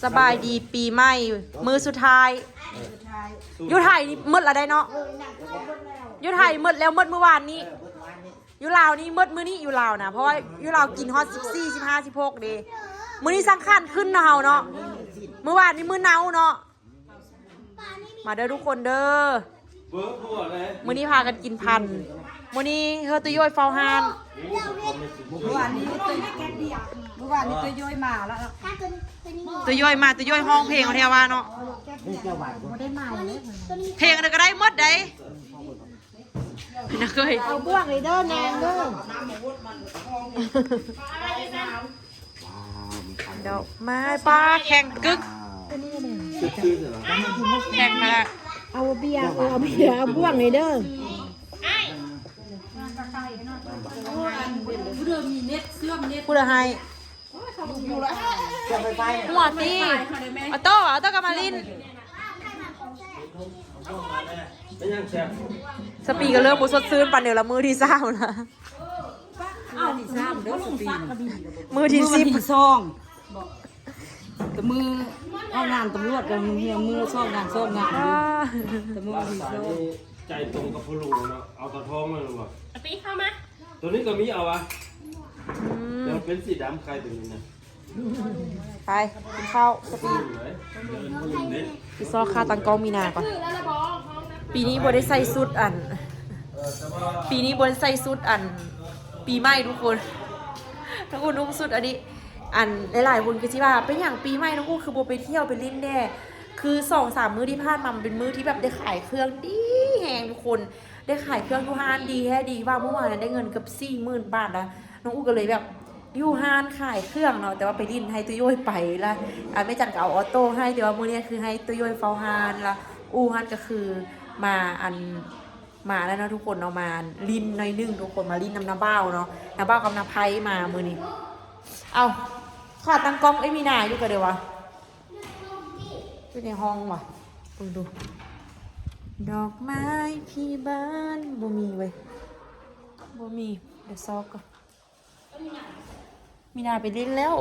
ສະບາຍດີປີໃໝ່ມື້ສຸດທ້າຍ. ຢູ່ໄທນີ້ໝົດລະໄດ໋ເນາະ, ຢູ່ໄທໝົດແລ້ວ, ໝົດມື້ວານນີ້. ຢູ່ລາວນີ້ໝົດມື້ນີ້ ຢູ່ລາວນະ ເພາະວ່າຢູ່ລາວກິນຮອດສິບສີ່ ສິບຫ້າ ສິບຫົກເດ້. ມື້ນີ້ສັງຂານຂຶ້ນເນາະເຮົາເນາະ, ມື້ວານນີ້ມື້ເນົາເນາະ. ມາເດີທຸກຄົນເດີ, ມື້ນີ້ພາກັນກິນພັນ, ມື້ນີ້ເຮີດໂຕໂຢຍເຝົ້າຮ້ານ. ມື້ວານນີ້ ມື້ວານນີ້ໂຕໂຢຍມາແລ້ວ, ໂຕໂຢຍມາ ໂຕໂຢຍຮ້ອງເພງແທ້ວ່າເນາະ. ເພງໃດກໍໄດ້ໝົດໃດ. ເອົາບ່ວງເລີຍເດີ ນາງເດີ. ດອກໄມ້ ປ້າ ແຂງກຶກ ແຂງມາ. ເອົາເບຍ ເອົາເບຍ ເອົາບ່ວງເລີຍເດີ. ຜູ້ໃດໃຫ້? ຫົວຕີ ອອໂຕ້ ອອໂຕ້ກໍມາຫຼິ້ນ. ສະປີກໍເລີ່ມບໍ່ສົດຊື່ນປານໃດລະ, ມື້ທີສາມລະ. ມື້ທີສາມເດີ ສະປີ ມື້ທີສິບ ມື້ທີສອງ ແຕ່ມື້ເອົາງານຕຳຫຼວດກໍເຮືອ ມື້ລະສອງງານ ສອງງານ. ແຕ່ມື້ທີສອງ ໃຈຕົງກັບພໍ່ລຸງເນາະ, ເອົາຕາທອງມາແມ່ນບໍ່? ສະປີເຂົ້າມາ. ໂຕນີ້ກໍມີເອົາວະ. ອືມ ແຕ່ມັນເປັນສີດຳ ໄຂ່ໂຕນີ້ນະ. ໄປກິນເຂົ້າສະປີ. ໄປຊອກຂາຕັ້ງກ້ອງມີນາກ່ອນ. ປີນີ້ບໍ່ໄດ້ໃສ່ຊຸດອັນ ປີນີ້ບໍ່ໄດ້ໃສ່ຊຸດອັນປີໃໝ່ທຸກຄົນ. ທັງອຸ້ນຸ່ງຊຸດອັນນີ້. ອັນ ຫຼາຍໆຄົນກໍຊິວ່າ ເປັນຫຍັງປີໃໝ່ນ້ອງອຸ້ຄືບໍ່ໄປທ່ຽວໄປຫຼິ້ນແດ່? ຄືສອງສາມມື້ທີ່ຜ່ານມາ ມັນເປັນມື້ທີ່ແບບໄດ້ຂາຍເຄື່ອງດີແຮງທຸກຄົນ. ໄດ້ຂາຍເຄື່ອງຢູ່ຮ້ານດີແທ້ດີວ່າ ເມື່ອວານນັ້ນໄດ້ເງິນເກືອບສີ່ໝື່ນບາດລະ. ນ້ອງອູ້ກໍເລີຍແບບຢູ່ຮ້ານຂາຍເຄື່ອງເນາະ, ແຕ່ວ່າໄປຫຼິ້ນໃຫ້ໂຕໂຢຍໄປລະ. ອາ ແມ່ຈັນກໍເອົາອອໂຕ້ໃຫ້, ແຕ່ວ່າມື້ນີ້ຄືໃຫ້ໂຕໂຢຍເຝົ້າຮ້ານລະ. ອູ້ຫັ້ນກໍຄືມາ ອັນ ມາແລ້ວເນາະທຸກຄົນເນາະ, ມາຫຼິ້ນໜ້ອຍໜຶ່ງທຸກຄົນ, ມາຫຼິ້ນນຳນ້າບ່າວເນາະ, ນ້າບ່າວກັບນ້າໄພມາມື້ນີ້. ເອົ້າ ຂາຕັ້ງກ້ອງເອີຍມີນາຢູ່ກະເດີວະ. ຢູ່ໃນຫ້ອງຫວາ? ເບິ່ງດູ ດອກໄມ້ທີ່ບ້ານ ບໍ່ມີເວີຍ ບໍ່ມີ. ດຽວຊອກກ່ອນ. ມີນາໄປຫຼິ້ນແລ້ວ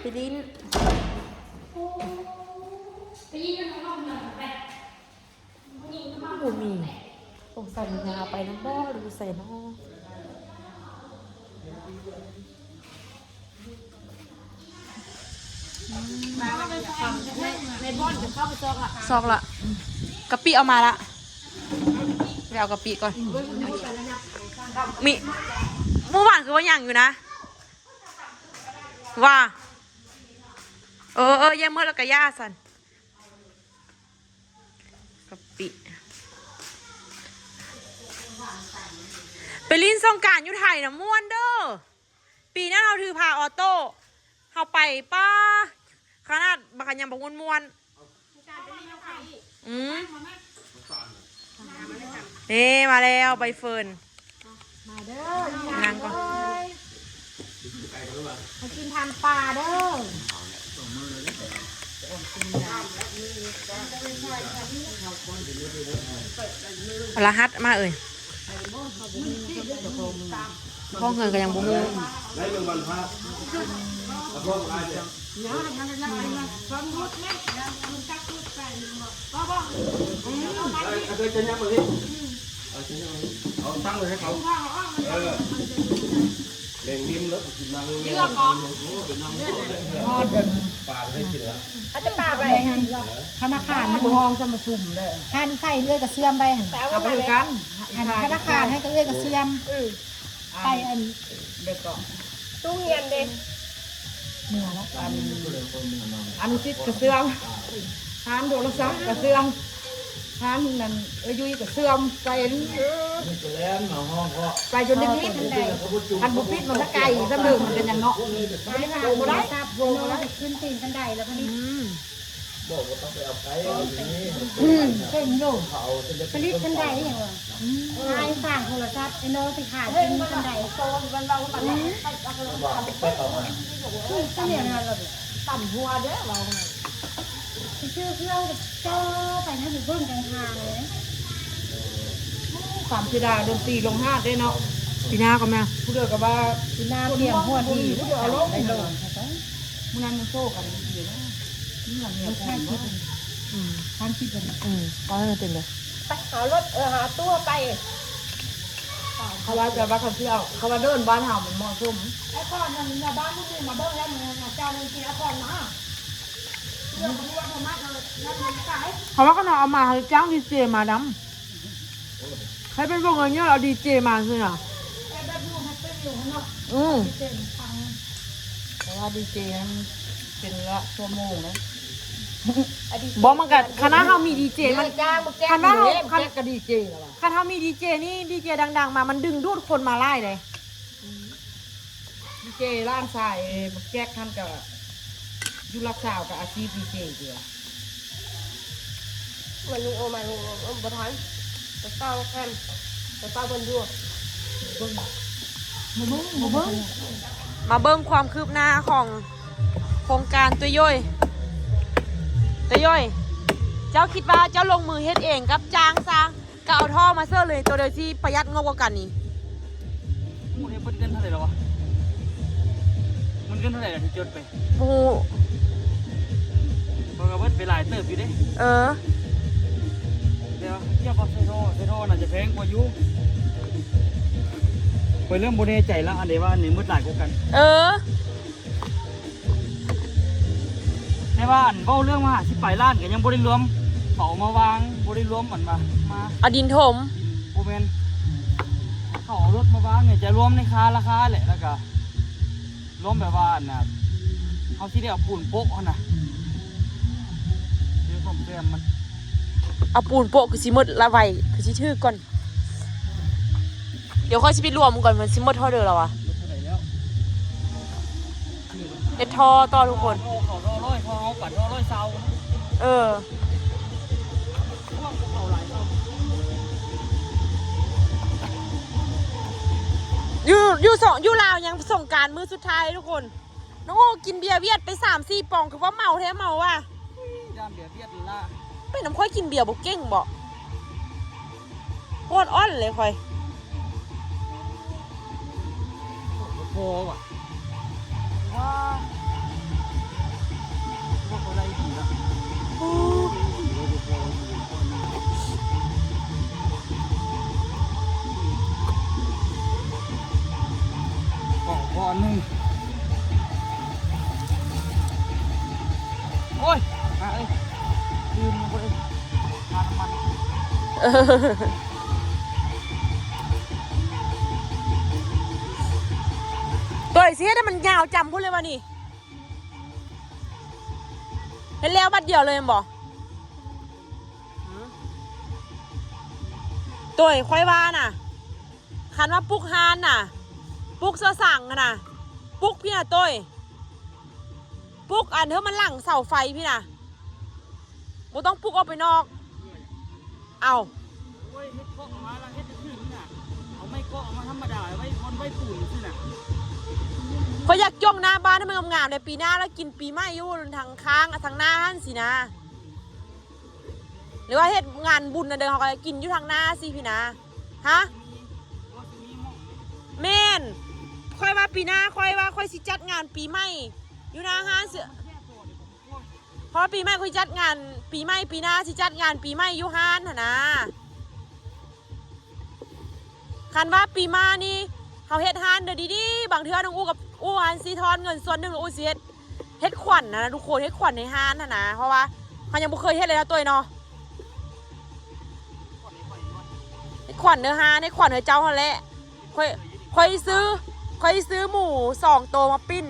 ໄປຫຼິ້ນ. ບໍ່ມີ. ສົງໄສມີນາໄປນຳບໍ່ ຫຼືຢູ່ໃສນໍ? ຊອກລະ ກະປິເອົາມາລະ. ໄປເອົາກະປິກ່ອນ. ມີ ມື້ວານຄືວ່າຍັງຢູ່ນະ ວ່າ ເອີ ເອີ ຢ່າເໝິດລະກະຢ່າຊັ້ນ. ກະປິ ໄປຫຼິ້ນສົງການຢູ່ໄທນະ ມ່ວນເດີ. ປີນັ້ນເຮົາຖືພາອອໂຕ້ ເຮົາໄປ ປ້າ ຂະໜາດບັກຂະຍຳບັກມ່ວນໆ. ອືມ ເດ້ ມາແລ້ວໃບເຟີນ. ມາເດີ ນັ່ງກ່ອນ ມາກິນທານປາເດີ. ລະຫັດມາເອີຍ. ຫ້ອງເຮືອນກໍຍັງບໍ່ຮູ້. ເອົາຕັ້ງໄວ້ໃຫ້ເຂົາ ເອີ ແບ່ງລິມແລ້ວກິນນັ່ງ ເລືອກເອົາ ປາໄດ້ກິນລະ. ເອົາແຕ່ປາໄປ ທະນາຄານມັນຫ້ອງຈະມາຊຸມເດີ. ຫັ້ນໃສ່ເອື້ອຍກະເຊື່ອມໄປຫັ້ນ ເອົາໄປຄືກັນ. ອັນທະນາຄານໃຫ້ກະເອື້ອຍກະເຊື່ອມ ໄປອັນ ເດັກກໍ ຕູ້ຮຽນເດ້ ເມືອລະ ອັນ ອະນຸສິດກະເຊື່ອມ ຮ້ານໂທລະສັບກະເຊື່ອມ ຮ້ານນັ້ນເອື້ອຍຍຸ້ຍກະເຊື່ອມ ໄປ ໄປຈົນໄດ້ປິດ ຄັນບໍ່ປິດມັນກະໄກ ສຳເດີມັນເປັນຫຍັງເນາະ ບໍ່ໄດ້ ບໍ່ໄດ້ ຂຶ້ນຕີນຄັນໄດລະບັດນີ້. ອືມ ອືມ ເກັ່ງຢູ່ ຜະລິດຄັນໄດຫຍັງວະ ອືມ ຂາຍສ້າງໂທລະສັບ ໄອ້ນ້ອງຊິຂາຍກິນຄັນໄດ ອືມ ຕຳຫົວເດ້ ເວົ້າໃຫ້ ຊິຊື້ເຄື່ອງກໍຈໍ່ໄປນະ ຊິເບິ່ງກາງທາງເລີຍ. ຄວາມເສຍດາຍດົນຕີລົງຫາດເດ້ເນາະ. ປີໜ້າກໍແມ່ນ ຜູ້ເດີກໍວ່າປີໜ້າຕຽມຫົວດີ ຜູ້ເດີເອົາລົງ ມື້ນັ້ນມັນໂຊກັນດີເນາະ ມີຫຍັງເນຍ ອືມ ທາງຄິດເພິ່ນ ອືມ ເອົາໃຫ້ມັນເປັນເດີ ໄປຫາລົດ ເອີ ຫາຕູ້ໄປ ເຂົາວ່າ ແຕ່ວ່າເຂົາຊິເອົາ ເຂົາວ່າເດີນບ້ານເຮົາມັນເໝາະສົມ ໄອ້ຂອນນັ້ນ ແມ່ບ້ານມື້ຄືນມາເບິ່ງແລ້ວ ມື້ນັ້ນນະ ເຈົ້າໜຶ່ງກິນໄອ້ຂອນມາ ເລື່ອງຂອງເລື່ອງ ເຂົາວ່າຄັນເຮົາເອົາມາ ເຮົາຈ້າງດີເຈມານຳ. ໃຫ້ເປັນວົງເງິນຍອດ ເອົາດີເຈມາຊື່ນະ ອືມ ເພາະວ່າດີເຈຫັ້ນເປັນລະຊົ່ວໂມງເດ້ ບໍ່ ມັນກະ ຄັນເຮົາມີດີເຈມັນ ຄັນວ່າເຮົາ ຄັນ ກະດີເຈລະວ່າ ຄັນເຮົາມີດີເຈນີ້ ດີເຈດັງໆມາ ມັນດຶງດູດຄົນມາຫຼາຍເດ້. ດີເຈຮ້ານຊາຍບັກແຈັກຫັ້ນກະຢູ່ຫຼັກຊາວ ກະອາຊີບດີເຈເດ. ມາລຸງໂອ ມາລຸງໂອ ເອີ ບໍ່ທັນ ໄປເຝົ້າແຄມ ໄປເຝົ້າເພິ່ນຢູ່ ມາເບິ່ງ ມາເບິ່ງ ມາເບິ່ງຄວາມຄືບໜ້າຂອງໂຄງການ. ຕົວໂຢຍ ຕົວໂຢຍ ເຈົ້າຄິດວ່າເຈົ້າລົງມືເຮັດເອງກັບຈ້າງຊະ? ກໍເອົາທໍ່ມາເສີເລີຍ ໂຕໃດຊິປະຢັດງົບກວ່າກັນນີ້? ໂອ້ ເບິດເງິນເທົ່າໃດແລ້ວວະ? ມັນເງິນເທົ່າໃດລະທີ່ຈົດໄປ? ບໍ່ຮູ້ ເບິ່ງກໍເບິດໄປຫຼາຍເຕີບຢູ່ເດ້. ເອີ ແຕ່ວ່າ ເອີ ບໍ່ ໃສ່ທໍ່ ໃສ່ທໍ່ໜ້າຈະແພງກວ່າຢູ່. ຂ້ອຍເລີ່ມບໍ່ແນ່ໃຈລະ ອັນໃດວ່າອັນນີ້ໝົດຫຼາຍກວ່າກັນ. ເອີ ແຕ່ວ່າອັນເວົ້າເລື່ອງມາຫາສິບປາຍລ້ານກໍຍັງບໍ່ໄດ້ລວມ ເຂົາເອົາມາວາງ ບໍ່ໄດ້ລວມອັນວ່າມາ ເອົາດິນຖົມ ບໍ່ແມ່ນ ເຂົາເອົາລົດມາວາງນີ້ ຈະລວມໃນຄ່າລາຄາແຫຼະ ແລ້ວກໍລວມແບບວ່າອັນນ່າ ເຮົາຊິໄດ້ເອົາປູນໂປະຫັ້ນນະ ຊິໄດ້ສ້ອມແຊມມັນ ເອົາປູນໂປະຄືຊິໝົດລະໄວ ຄືຊິຖືກກ່ອນ. ດຽວຂ້ອຍຊິໄປລວມກ່ອນ ມັນຊິໝົດເທົ່າໃດແລ້ວວະ ເຮັດທໍ່ຕໍ່ທຸກຄົນ ເອີ ຢູ່ ຢູ່ສອງ ຢູ່ລາວຍັງສົງການມື້ສຸດທ້າຍທຸກຄົນ. ນ້ອງໂອກິນເບຍຫວຽດໄປສາມສີ່ປ໋ອງ ຄືວ່າເມົາແທ້ເມົາວ່າ ຢ້ານເບຍຫວຽດລະ ເປັນນຳຂ້ອຍກິນເບຍບໍ່ເກັ່ງບໍ? ໂຄດອ່ອນເລີຍຂ້ອຍ ບໍ່ພໍວ່າ ວ່າ ວ່າບໍ່ໄດ້ດີລະ ຂໍ ຂໍອັນໜຶ່ງ. ໂອ້ຍ ຫາເອີຍ ລືມບໍ່ໄດ້ຫານ້ຳມັນ ເອີ ໂຕຍຊິເຮັດໃຫ້ມັນຍາວຈຳພຸ້ນເລີຍວ່ານີ້ ເຮັດແລ້ວບັດດຽວເລີຍແມ່ນບໍ່? ໂຕຍ ຂ້ອຍວ່ານະ ຄັນວ່າປຸກຮ້ານນະ ປຸກເສື້ອສັງຫັ້ນນະ ປຸກພີ້ນະໂຕຍ ປຸກອັນເທິງມັນຫຼັງເສົາໄຟພີ້ນະ ບໍ່ຕ້ອງປຸກອອກໄປນອກ. ເອົ້າ ໂອ້ຍ ເຮັດເກາະມາລະເຮັດຄືນນະ ເອົາໄມ້ເກາະມາທຳມະດາ ໄວ້ບ່ອນໄວ້ປູນຊື່ນະ. ຂ້ອຍຢາກຈ້ອງໜ້າບ້ານໃຫ້ມັນງາມໆ ແດ່ ປີໜ້າລະກິນປີໃໝ່ຢູ່ທາງຂ້າງທາງໜ້າຫັ້ນຊີ້ນະ. ຫຼືວ່າເຮັດງານບຸນນະເດີ ເຮົາກໍກິນຢູ່ທາງໜ້າຊີ້ພີ້ນະ. ຮະ ແມ່ນ ຂ້ອຍວ່າປີໜ້າ ຂ້ອຍວ່າຂ້ອຍຊິຈັດງານປີໃໝ່ຢູ່ໜ້າຮ້ານ ເພາະວ່າປີໃໝ່ຂ້ອຍຈັດງານປີໃໝ່ ປີໜ້າຊິຈັດງານປີໃໝ່ຢູ່ຮ້ານຫັ້ນນະ. ຄັນວ່າປີມານີ້ເຮົາເຮັດຮ້ານເດີດີໆ ບາງເທື່ອນ້ອງອູກັບອູຫັ້ນຊິທອນເງິນສ່ວນໜຶ່ງ ແລ້ວອູຊິເຮັດ ເຮັດຂວັນນະທຸກຄົນ ເຮັດຂວັນໃນຮ້ານຫັ້ນນະ ເພາະວ່າເຮົາຍັງບໍ່ເຄີຍເຮັດເລີຍເນາະໂຕຍເນາະ ເຮັດຂວັນເດີຮ້ານ ເຮັດຂວັນເດີເຈົ້າຫັ້ນແຫຼະ. ຂ້ອຍ ຂ້ອຍຊື້ ຂ້ອຍຊື້ໝູສອງໂຕມາປີ້ງ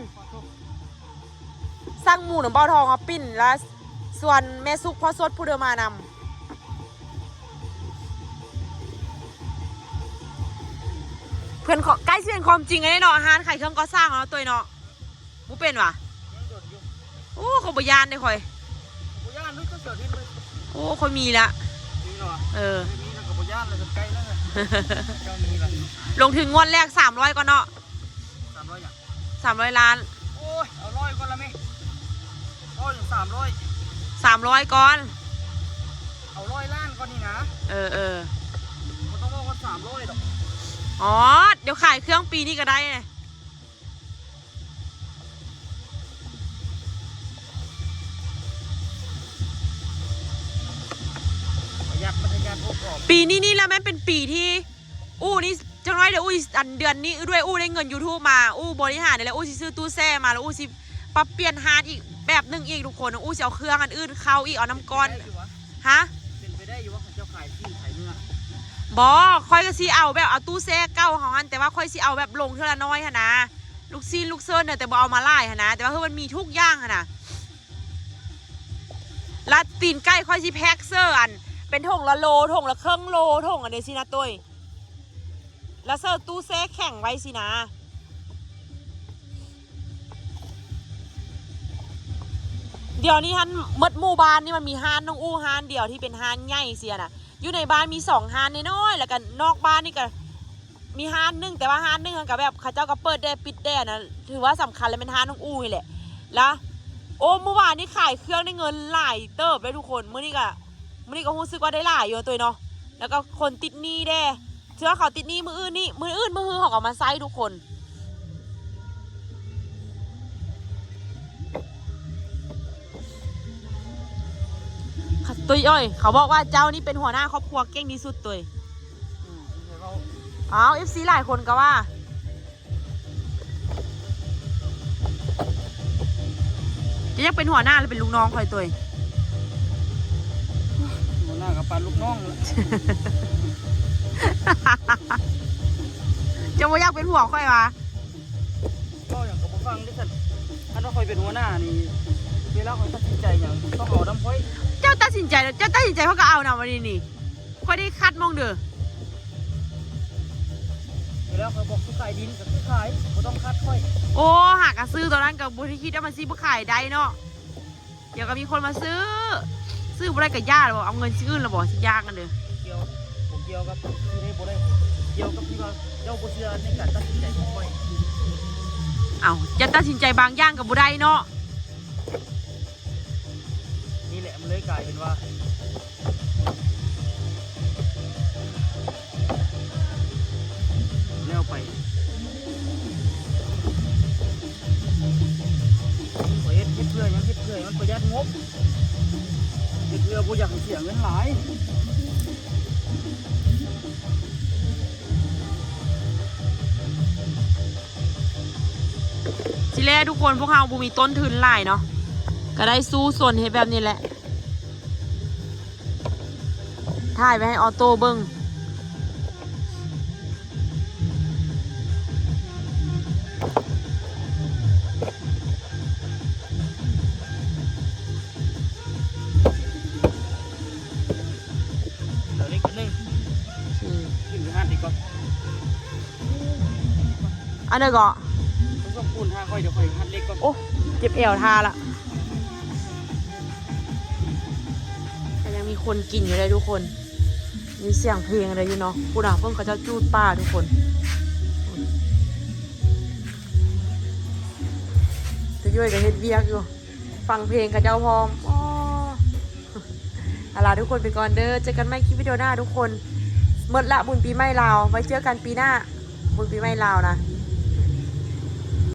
ສັ່ງໝູນຳບ່າວທອງມາປີ້ງ ແລ້ວຊວນແມ່ສຸກພໍ່ສົດຜູ້ເດີມານຳ. ເພື່ອນ ໃກ້ຊິເປັນຄວາມຈິງແລ້ວເນາະ ຮ້ານຂາຍເຄື່ອງກໍ່ສ້າງເນາະໂຕຍເນາະ. ບໍ່ເປັນຫວາ? ຍັງດົນຢູ່. ໂອ້ ຂ້ອຍບໍ່ຢ້ານເດ້ຂ້ອຍ. ບໍ່ຢ້ານ ເຈົ້າເສືອດິນໄປ. ໂອ້ ຂ້ອຍມີລະ. ມີແລ້ວຫວາ? ເອີ ມີແລ້ວກໍບໍ່ຢ້ານລະ ໃກ້ແລ້ວ. ເຈົ້າມີລະ. ລົງທຶນງວດແລກສາມຮ້ອຍກ່ອນເນາະ. ສາມຮ້ອຍຫຍັງ? ສາມຮ້ອຍລ້ານ. ໂອ້ຍ ເອົາຮ້ອຍກ່ອນລະແມ່. ເວົ້າຫຍັງສາມຮ້ອຍ? ສາມຮ້ອຍກ່ອນ. ເອົາຮ້ອຍລ້ານກ່ອນນີ້ນະ. ເອີໆ ບໍ່ຕ້ອງເວົ້າຮອດສາມຮ້ອຍດອກ. ອອດ ດຽວຂາຍເຄື່ອງປີນີ້ກໍໄດ້. ປະຢັດ ປະຢັດ ໂອ້ ກອບ ປີນີ້ນີ້ແຫຼະແມ່ນເປັນປີທີ່ ອູ້ນີ້ ຈັກໜ້ອຍດຽວອູ້ຊິ ອັນເດືອນນີ້ດ້ວຍ ອູ້ໄດ້ເງິນຢູທູບມາ ອູ້ບໍລິຫານໄດ້ແລ້ວ ອູ້ຊິຊື້ຕູ້ແຊ່ມາ ແລ້ວອູ້ຊິປັບປ່ຽນຮ້ານອີກແບບໜຶ່ງອີກທຸກຄົນ. ອູ້ຊິເອົາເຄື່ອງອັນອື່ນເຂົ້າອີກ ເອົານ້ຳກ້ອນ ເປັນໄປໄດ້ຢູ່ວະ? ຮະ? ເປັນໄປໄດ້ຢູ່ວະ? ເຂົາເຈົ້າຂາຍທີ່ຂາຍເນື້ອ. ບໍ່ ຂ້ອຍກໍຊິເອົາແບບເອົາຕູ້ແຊ່ເກົ່າເຮົາຫັ້ນ ແຕ່ວ່າຂ້ອຍຊິເອົາແບບລົງເທື່ອລະໜ້ອຍຫັ້ນນະ ລູກຊີ້ນລູກເຊີນນະ ແຕ່ບໍ່ເອົາມາຫຼາຍຫັ້ນນະ ແຕ່ວ່າເຮົາມັນມີທຸກຢ່າງຫັ້ນນະ. ລະຕີນໄກ່ຂ້ອຍຊິແພັກເສີ ອັນເປັນຖົງລະໂລ ຖົງລະເຄິ່ງໂລ ຖົງອັນໃດຊີ້ນະໂຕຍ ລະເສີຕູ້ແຊ່ແຂງໄວ້ຊີ້ນະ. ດຽວນີ້ຫັ້ນໝົດໝູ່ບ້ານນີ້ມັນມີຮ້ານນ້ອງອູ້ຮ້ານດຽວທີ່ເປັນຮ້ານໃຫຍ່ເຊຍນະ ຢູ່ໃນບ້ານມີສອງຮ້ານນ້ອຍໆ ລະກະນອກບ້ານນີ້ກະ ມີຮ້ານໜຶ່ງ ແຕ່ວ່າຮ້ານໜຶ່ງຫັ້ນກະແບບເຂົາເຈົ້າກະເປີດແດ່ປິດແດ່ນະ ຖືວ່າສຳຄັນລະແມ່ນຮ້ານນ້ອງອູ້ນີ້ແຫຼະ. ລະ ໂອ້ ມື້ວານນີ້ຂາຍເຄື່ອງໄດ້ເງິນຫຼາຍເຕີບເລີຍທຸກຄົນ. ມື້ນີ້ກະ ມື້ນີ້ກະຮູ້ສຶກວ່າໄດ້ຫຼາຍຢູ່ໂຕຍເນາະ ລະກະຄົນຕິດໜີ້ແດ່ ເທື່ອເຂົາຕິດໜີ້ມື້ອື່ນນີ້ ມື້ອື່ນມື້ຮືເຂົາກະມາໃຊ້ທຸກຄົນ. ຕຸ້ຍເອີຍ ເຂົາບອກວ່າເຈົ້ານີ້ເປັນຫົວໜ້າຄອບຄົວເກັ່ງທີ່ສຸດຕຸ້ຍ. ອ້າວ ເອັຟຊີຫຼາຍຄົນກະວ່າ ຈະຢາກເປັນຫົວໜ້າຫຼືເປັນລູກນ້ອງຂ້ອຍໂຕຍ? ຫົວໜ້າກະປານລູກນ້ອງແຫຼະ. ເຈົ້າບໍ່ຢາກເປັນຜົວຂ້ອຍຫວາ? ເວົ້າຫຍັງກໍບໍ່ຟັງເດ້ຊັ້ນ. ຄັນວ່າຂ້ອຍເປັນຫົວໜ້ານີ້ ເວລາຂ້ອຍຕັດສິນໃຈຫຍັງຕ້ອງເອົານຳຂ້ອຍ. ເຈົ້າຕັດສິນໃຈ ເຈົ້າຕັດສິນໃຈຂ້ອຍກໍເອົານຳ ບາດນີ້ນີ້ ຂ້ອຍໄດ້ຂັດໝອງເດີ. ເວລາຂ້ອຍບອກຊື້ຂາຍດິນກໍຄືຂາຍ ບໍ່ຕ້ອງຂັດຂ້ອຍ. ໂອ້ ຫາກະຊື້ຕອນນັ້ນກໍບໍ່ໄດ້ຄິດວ່າມັນຊິບໍ່ຂາຍໄດ້ເນາະ. ດຽວກໍມີຄົນມາຊື້ ຊື້ບໍ່ໄດ້ກໍຢ່າລະບໍ ເອົາເງິນຊິອື່ນລະບໍ ຊິຢ່າກັນເດີ. ກ່ຽວ ບໍ່ກ່ຽວກັບທີ່ໄດ້ບໍ່ໄດ້ ກ່ຽວກັບທີ່ວ່າເຈົ້າບໍ່ເຊື່ອໃນການຕັດສິນໃຈຂອງຂ້ອຍ. ເອົ້າ ຈະຕັດສິນໃຈບາງຢ່າງກໍບໍ່ໄດ້ເນາະ. ນີ້ແຫຼະ ມັນເລີຍກາຍເປັນວ່າ ແລ້ວໄປ ຂ້ອຍເຮັດ ເຮັດເພື່ອຫຍັງ? ເຮັດເພື່ອໃຫ້ມັນປະຢັດງົບ ເຮັດເພື່ອບໍ່ຢາກໃຫ້ເສຍເງິນຫຼາຍ. ຊິແລທຸກຄົນ ພວກເຮົາບໍ່ມີຕົ້ນທຶນຫຼາຍເນາະ ກໍໄດ້ສູ້ຊົນເຮັດແບບນີ້ແຫຼະ ຖ່າຍໄວ້ໃຫ້ອໍໂຕ້ເບິ່ງ. ເຫຼືອເລັກອັນໜຶ່ງ ອືມ ຂຶ້ນໄປຫາເດັກກ່ອນ. ອັນໃດເກາະ? ເຂົາສົ່ງປູນຫາຂ້ອຍ ດຽວຂ້ອຍຫາເຫຼັກກ່ອນ. ໂອ້ ເຈັບແອວທ່າລະ. ກໍຍັງມີຄົນກິນຢູ່ເດ້ທຸກຄົນ ມີສຽງເພງເດ້ຢູ່ເນາະ. ພຸ້ນນະ ເບິ່ງເຂົາເຈົ້າຈູດປາທຸກຄົນ. ຕາຢ້ວຍກໍເຮັດວຽກຢູ່ ຟັງເພງເຂົາເຈົ້າພ້ອມ. ອໍ ເອົາລະທຸກຄົນ ໄປກ່ອນເດີ ເຈີກັນໃໝ່ຄລິບວິດີໂອໜ້າທຸກຄົນ. ໝົດລະບຸນປີໃໝ່ລາວ ໄວ້ເຈີກັນປີໜ້າ ບຸນປີໃໝ່ລາວນະ.